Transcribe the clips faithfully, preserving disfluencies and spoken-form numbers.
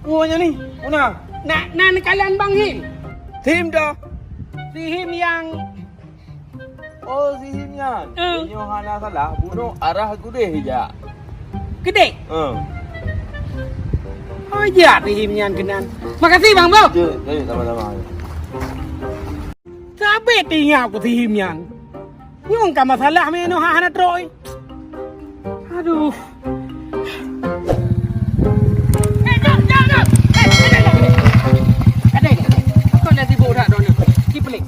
Peue nyan ni? Muna? Nak nan kalon Bang Him. Him dah. Si Him nyang Oh, si Him nyan. Eh. Nyoe hana salah, bunoe arah keudeh jak. Keudeh? Eh. Oh, jak si Him nyan keunan. Makasih, Bang, Bang. Jeuet, jeuet, sama-sama. Sabe teuingat ku si Him nyan. Nyang ka masalah meunoe hana trok. Aduh. Eh, jom, jom, jom. Eh, eh, eh, eh. Ada, ada. Aku nak sibuk dah, dah, dah. Ciplek.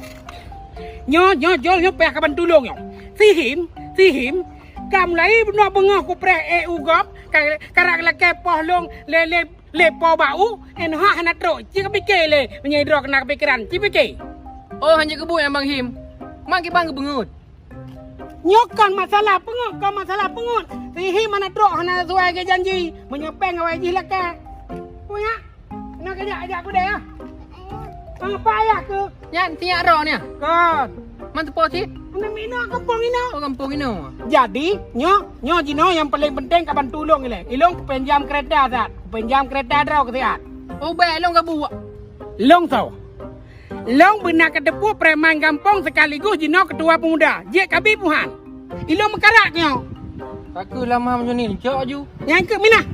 Nyoe, nyoe, jol, nyoe payah kaban tulông nyoe. Si Him, si Him, ka mulai bunoe beungoh kupreh, eh, u gob, ka, ka rot lakée poh lôn lé, lé, lé po bak u, eh, nyoe hana trok. Ci kapike lé, meunyoe droe keunan pikeran, ci pike. Oh, hana jeuet keubuet nyan Bang Him. Mak kiban geubeungeut. Nyoe kon masalah peungeut, kon masalah peungeut. Si Him hana trok, hana sesuai lagée janji. Meunyoe péng awai jih lakée. Punya. Keunoe kajak, kajak keudeh, ah. Ah, payah keu? Nyan, tiyak droe nyan. Kon. Man teupo cit? Aneuk minoe gampông inoe. Oh, gampông inoe. Jadi, nyoe, nyoe jinoe nyang paleng penting kaban tulông ilée. Ilông kupinjam keureta that. Kupinjam keureta droe keu siat. Oh, bék, ilông gabuek. Ilông soe? Ilông beuna kateupeue preman gampông sekaligus jinoe keutua peumuda. Jeuet kabi puhan. Ilông meukarat nyoe. Takeu lama meunyoe ni, cok aju. Nyang keu minah.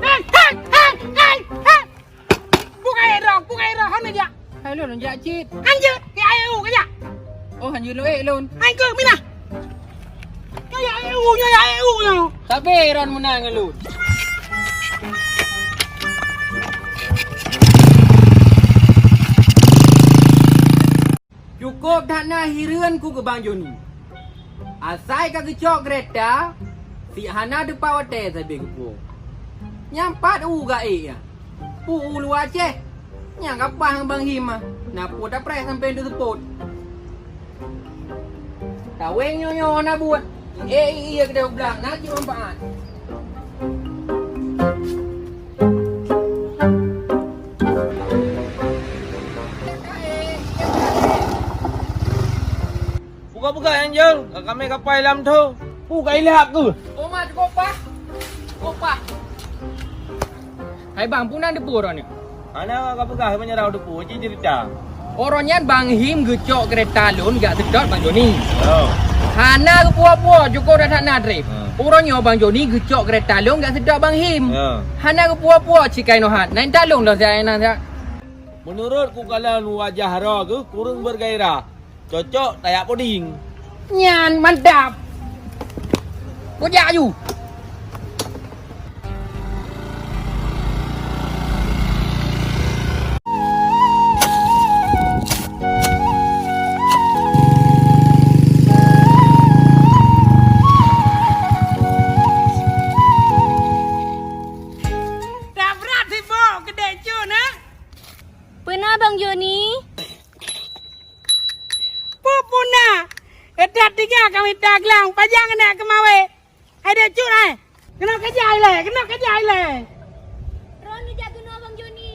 Hai, hai, hai, hai, hai. Bukai roh, bukai roh, hana jak. Hai lôn jak cit. Anjir, ya ayo kajak. Oh, hanjeuet lôn ék lôn. Hai keu minah. Nyoe ya ayo, nyoe ya ayo nyoe. Sabe ron meunang ngon lôn. Cukôp that na hireuen ku keu Bang Joni. Asai ka geucok keureta, si hana teupat watée sabe geupuwoe. Nyang pat u ga ék nyan. Peue u luwa Aceh? Nyang ka paih ngon Bang Him ah. Na peue tapreh sampoe teuseupôt. Taweng nyoe-nyoe hana buet. Ék ié keudeh u blang, na cit manfaat. Peugah-peugah nyang jeuet, ka kamé kapai lam tho. Peue ka ilak keuh? Oh, ma, cukôp pah. Cukôp pah. Hai bang, peue na teupeue uroe nyoe? Hana ka peugah meunyoe uroe teupeue, ci ceurita. Uroe nyan Bang Him geucok keureta lôn jak seudot Bang Joni. Oh. Hana geupuwoe-puwoe, cukôp that-that na treb. Hmm. Uroe nyoe Bang Joni geucok keureta lôn jak seudot Bang Him. Ya. Hana geupuwoe-puwoe, ci ka inoe that. Na intat lôn lom siat, na siat. Meunurot ku kalon wajah droe geuh kureueng bergairah. Cocok tajak puding. Nyan mantap. Kujak aju. Tabrak sibok keudeh cu na. Peue na Bang Joni? Peue-peue na? Etat tiga kami taglang, pajan aneuk keumawe. Hai Dek Cut hai. Keunoe keujai lé, keunoe keujai lé. Droeneuh jak keunoe Bang Joni.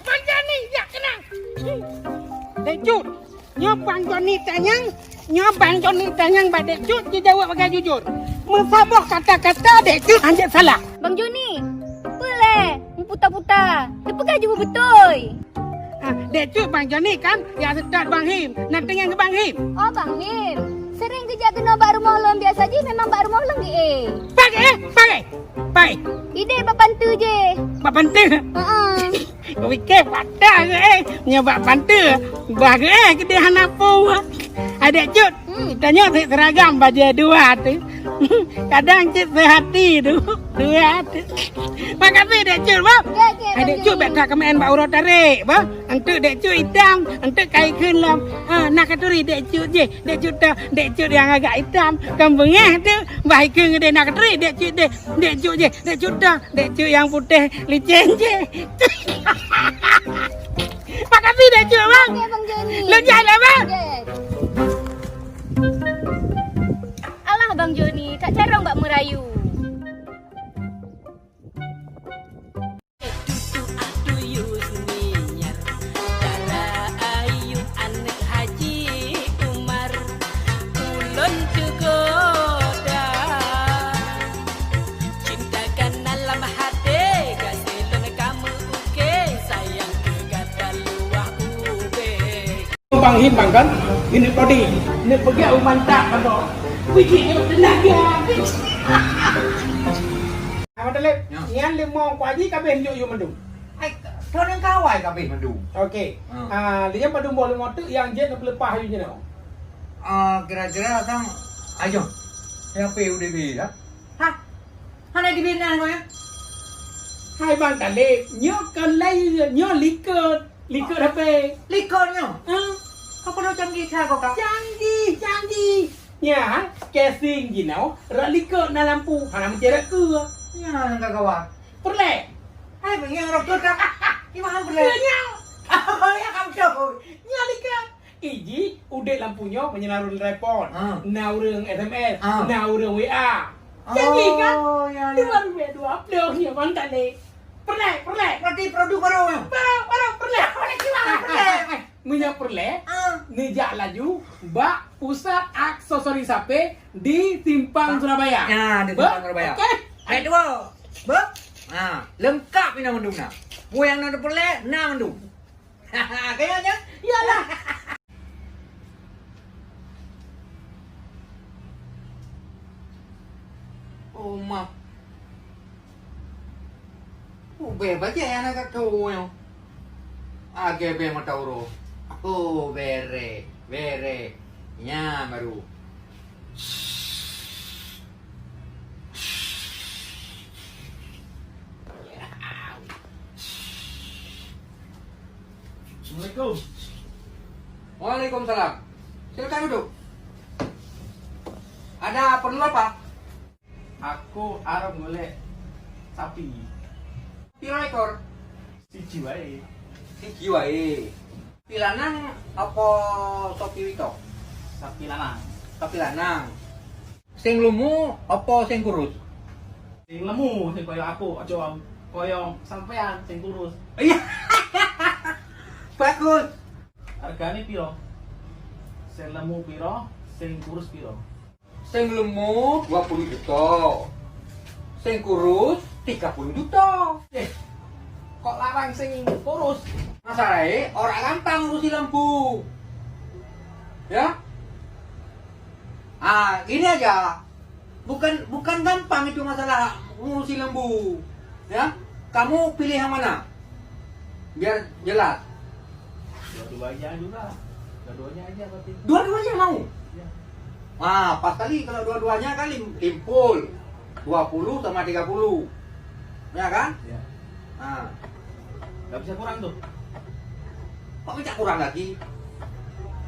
Bang Joni, jak keunoe. Dek Cut, nyoe Bang Joni tanyong, nyoe Bang Joni tanyong bak Dek Cut, jijaweueb bagaih jujur. Meusaboh kata-kata Dek Cut hanjeuet salah. Bang Joni, peue lé? Meuputa-puta. Teupeugah jeuet beutôi. Ah, Dek Cut, Bang Joni kan jak seutôt Bang Him. Na teungeut keu Bang Him? Oh, Bang Him. Sering geujak keunoe bak rumoh lôn, biasa jih memang bak rumoh lôn geuék. Pagai, eh? Pagai. Pai. Idéh bak panteue jih. Bak panteue? Heeh. Kupike patah ke, eh. Nyoe bak panteue. Bah ke, eh, keudeh hana peue. Hai Dek Cut. Hmm. Tanyoe sit seragam bajée dua tu. Kadang cit sehati tu, dua tu. Makasih Dek Cut, bah. Oke, oke, Hai Dek Cut, bèk that keumaén bak uroe tarek, bah. Enteuk Dek Cut itam, enteuk kai kheun lom. Ha, na katuri Dek Cut jih. Dek Cut toh, Dek Cut nyang agak itam. Kon beungéh tu, bah ikheun deh na katuri Dek Cut deh. Dek Cut jih, Dek Cut toh, Dek Cut nyang putéh licén jih. Makasih Dek Cut, bang. Oke, Bang Joni. Lôn jai lah, bang. Oke. Alah Bang Joni, that carông bak meurayu. Himbang kan? Ini tadi, ini peugah mantap kan tu. Biji tu tenaga. Abang Talib, ya. Nyan limong Pak Haji kabeh njuk yue mandum. Hai, thon nyang ka awai kabeh mandum. Okey. Ha. Ah, lheuh nyan padum boh limong tu nyang jeuet neupeuleupah yue jinoe. Ah, kira-kira sang ayo. Siapa udah bela? Hah? Hana dibina kau ya? Hai Bang Talib, nyoe kon layeue, nyoe likot. Likot H P. Likot nyoe? Hah? Apa lo canggih cara kau, Kak? Canggih, canggih. Nyan, casing jinoe, rot likot na lampu, hana meucéret keue. Nyan ka gawat. Peureulée. Hai, nyang rot keue, Kak. Di mana peureulée? Ya, nyan. Oh, ya, kamu tahu. Nyan likot. Iji udeb lampu nyoe meunyoe na ureuëng telepon, ha, na ureuëng S M S, ha, na ureuëng W A. Jadi kan? Oh, ya, ya. Dua ribu dua puluh nyoe Bang Talib. Peureulée, peureulée. Berarti produk baru nyoe? Baru, baru, peureulée. Peureulée kiban, peureulée. Meunyoe peureulée, ha, neujak laju bak pusat aksesoris H P di Simpang Surabaya. Ya, di Simpang Surabaya. Okey. Ayat dua. Beuh? Ha, lengkap ina mandum na. Peue nyang na peureulée, na mandum. Kaya je? Iyalah. Oh, ma. Ubé bajée aneuk keu nyoe. Agée bé mata uroe. Oh, bere, bere. Nya baru. Assalamualaikum. Waalaikumsalam. Silakan duduk. Ada perlu apa? Aku arep golek sapi. Pira ekor? Siji wae. Siji wae. Sapi lanang apa sapi wedok? Sapi lanang. Sapi lanang. Sing leumu apa sing kurus? Sing leumu, sing koyong aku, aco koyong sampean, sing kurus. Iya. Bagus. Harganya piro? Sing leumu piro? Sing kurus piro? Sing leumu dua puluh juta. Sing kurus tiga puluh juta. Eh, kok larang sing kurus? Masalahnya, orang gampang ngurusi lembu. Ya? Ah, gini aja. Bukan, bukan gampang itu masalah ngurusi lembu. Ya? Kamu pilih yang mana? Biar jelas. Dua-duanya juga. Dua-duanya aja berarti. Dua-duanya mau? Ya. Ah, pas kali kalau dua-duanya kan lim-, limpul. Dua puluh sama tiga puluh. Ya kan? Ya. Ah. Nggak bisa kurang tuh. Kok bisa kurang lagi?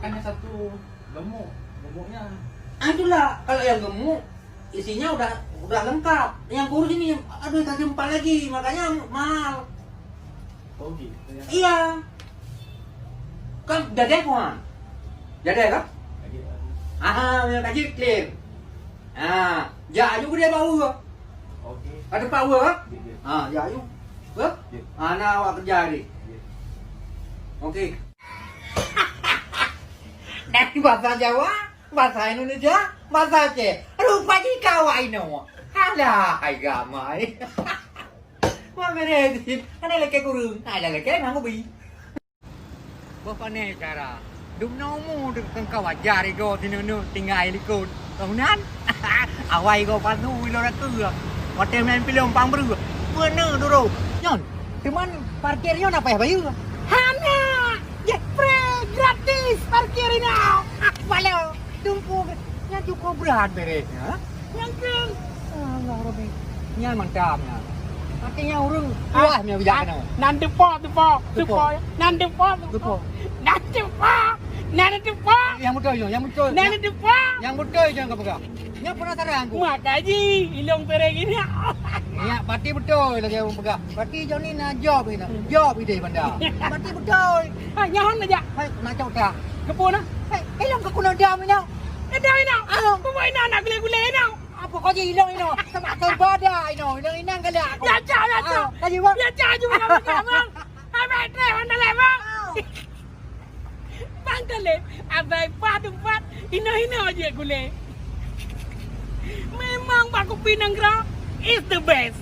Kan yang satu gemuk, gemuknya. Ah, itulah, kalau yang gemuk isinya udah, udah lengkap. Yang kurus ini, aduh, kasih empat lagi, makanya mahal. Oh, gitu ya. Iya. Kan jadi apa? Jadi apa? Jadi apa? Ah, yang tadi clear. Ah, ya, ayo dia bawa. Okey. Ada power, ha? Ya, ya. Ha, ya, ayo. Ha? Ya. Ha, na awak kerja hari. Ya. Okey. Dari bahasa Jawa, bahasa Indonesia, bahasa Aceh. Rupa jika awak ino. Alah, hai gamai. Wah, beres. Ada lagi kurung. Ada lagi nang ubi. Boh pane cara. Dumnoe umu teuka wajar igoe sineuk-neuk tinggai likot. Tahunan. Awai igoe padu ilo rakeu. Watèe main filem pang breuh. Beuna duro. Nyon, teuma parkir nyoe na payah bayeue. Hana. Jeh, free, gratis parkir inoe. Palo, dumpu. Nyan cukup brat beres nyan. Nyang keu. Allah Rabbi. Nyan mantap nyan. Artinya ureueng puas nyoe bijak keunoe. Nan depo, depo, depo. Depo. Nan depo, depo. Depo. Nan depo. Nan depo. Yang betul nyoe, yang betul. Nan depo. Yang betul nyoe kau pegang. Nyoe penasaran aku. Mak kaji, ilong pereng ini. Nyak, pati betul lagi orang pegang. Pati Johnny na job ini. Job ide benda. Pati betul. Ha, nyahan aja. Hai, nak cok dah. Kepo na? Hai, ilong ke kuno dam ini. Ada ini. Ah. Kau buat ini anak gulai-gulai ini. Apa kau je ilong ino? Sama kau bada ino. Ilong inang kali aku. Ya, cak, ya, cak. Ah, tadi, Bang. Ya, cak, cuma kamu cak, Bang. Abang treh, Bang Taleb, Bang. Ah. Bang Taleb, abai pat empat, ino-ino je gulai. Memang Pak Kupi Nanggroe is the best.